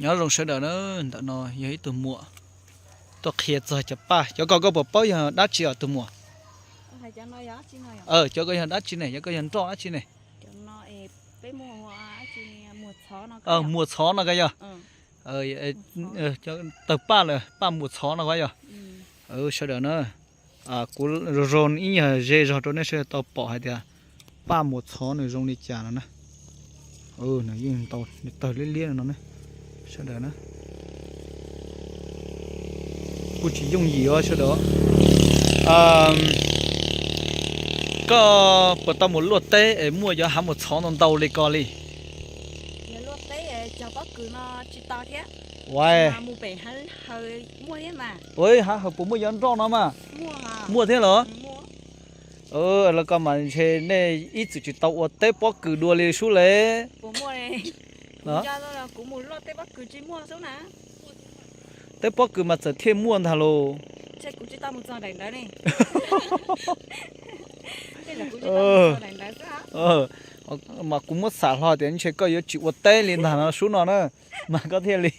Nyob zoo sawv daws na, ntawm no yog ib tug muam tuaj qhia txog cov paj. Cov ko koj puas paub yog dab tsi os tus muam? Cov ko yog dab tsi ne? Cov ko yog nroj dab tsi ne? Muas txhov no ko yog. Tawg paj lawm, paj muas txhov no ko yog. Sawv daws na, kuv zoo zoo ib nyuag ze zog rau nej sawv daws tau pom hais tias paj muas txhov nws zoo li cas no na. Nws yeej tawg liab liab no ne, sawv daws na. Kuj tsis yooj yim os sawv daws. Koj puas tau mus luaj teb es muaj cov hav muas txhov ntau ntau li ko li? Ua, hav hawm puas muaj cov nroj no mas? Muaj thiab los? Los ko mas ntshe nej ib txwm tsis tau ua teb pob kws dua li sub le. Teb pob kws mas txawm thiaj muaj ntag lauj. Mas kuv muab xam hlo tias ntshe koj yuav tsis ua teb li ntag no sub no na, mas koj thiaj li,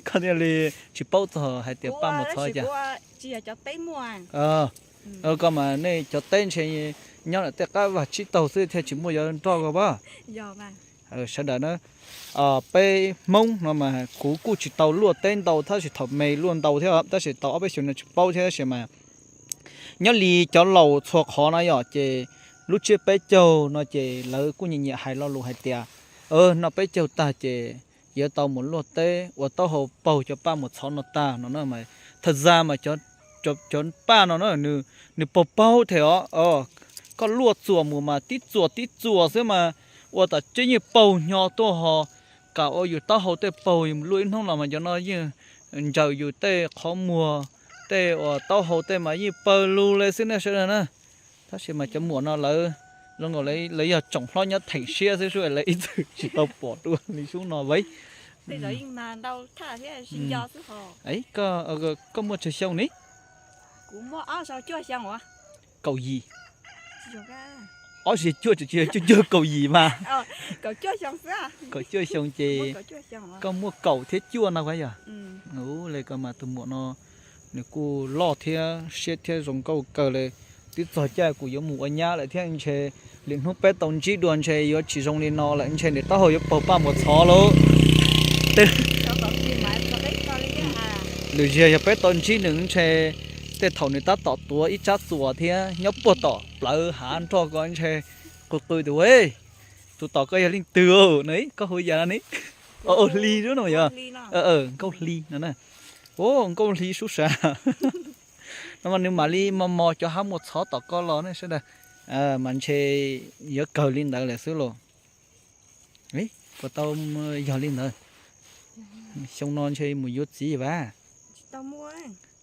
koj thiaj li tsis paub txog hais tias paj muas txhov cas. Koj mas nej cov teb ntshe nyob lawm tej qab vag tsib taug xwb thiaj tsis muaj cov nroj ko pab. Sawv daws na, peb Hmoob no mas kuv kuj tsis tau luaj teb ntau tab sis thaum me luaj ntau thiab tab sis tau ob peb xyoos no tsis paub thiab tab sis mas nyob li cov laus txhua qhov na yom ces lub tsiab peb caug no ces lawv kuj nyiam nyiam hais lo lus hais tias noj peb caug tag ces yuav tau mus luaj teb ua taub hau paug cov paj muas txhov no tag no na. Thawj zaj mas cov paj no na nws paug paug thiab os. Koj luaj txuas mus mas tib txuas tib txuas xwb mas ua tas tseeb yeej paug hnyo tuaj ho kam ua yus taub hau tej paug luaj ib hnub los mas cov no yeej ncaws yus tej qhov muag tej uas taub hau tej mas yeej pawg lug li xwb ne sawv daws na. Tab sis mas cov muam no lawv zoo nkaus lawv yog tsoom hlob nyob theem siab xwb sub lawv ib txwm tsis tau pom dua li sub no vev. Koj muaj tsawg xyoo ni? Kaum yim. Ob txhiab cuaj tsis yog cuaj cuaj kaum yim mas. Kaum cuaj xyoo ces koj muaj kaum thiab cuaj no yog. Ua li ko mas tus muam no nws kuj loj thiab siab thiab zoo nkauj kawg li. Twb txog caij kuv yuav mus ua nyab lawm thiab ntshe lwm hnub peb tau ntsib dua ntshe yuav tsis zoo li no lawm ntshe nws taub hau yuav paug paj muas txhov lauj. Lwm zaug yog peb tau ntsib nws ntshe tej thaum nws tab tom tuav ib tsab txuas thiab nyob puag tom plawv hav nroj ko ntshe qw qw tias tus tom koj yog leej twg no koj hu yam no ne. Hli no yog Nkauj Hli no na. Nkauj Hli sub sav no mas nws mam li mos mos cov hav muas txhov tom ko los ne sawv daws. Mas ntshe yuav kawg li ntawd lawm xwb los. Puas tau yog li ntawd? Xyoo no ntshe mus yuav txiv vas.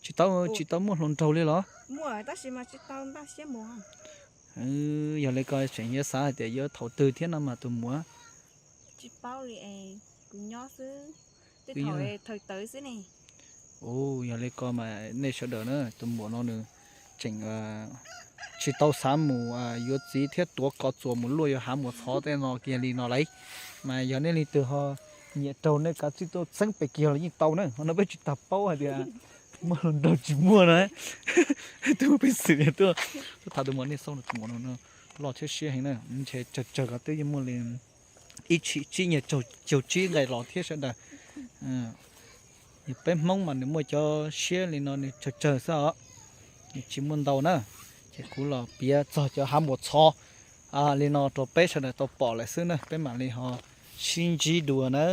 Tsis tau, tsis tau muaj hluas nraug li los? Yog li ko tseem yuav xav hais tias yuav thaum twg thiab no mas tus muam? Yog li ko mas nej sawv daws na tus muam no nws tseem tsis tau xav mus yuav txiv thiab tuav ko txuas mus luaj yuav hav muas txhov tej no kiag li no lauj. Mas yog nej leej twg ho nyiam raug nej kav tsij tuaj txeeb pem kiag los yeej tau na ho no peb tsis tau paub hais tias muaj hluas nraug tsis muaj na. Tus pej xwm tuaj, tuaj tham tus muam nej xauj tus muam no loj thiab siab heev na ntshe tsawg tsawg ko twb yeej muaj li ib tshim tsib nyuag caug tsib nqe los thiab sawv daws. Yog peb Hmoob mas nws muaj cov siab li no nws tsawg tsawg xwb os, nws tsis muaj ntau na. Ces kuv los piav txog cov hav muas txhov li no rau peb sawv daws tau pom lawm xwb na peb mam li ho sib ntsib dua na.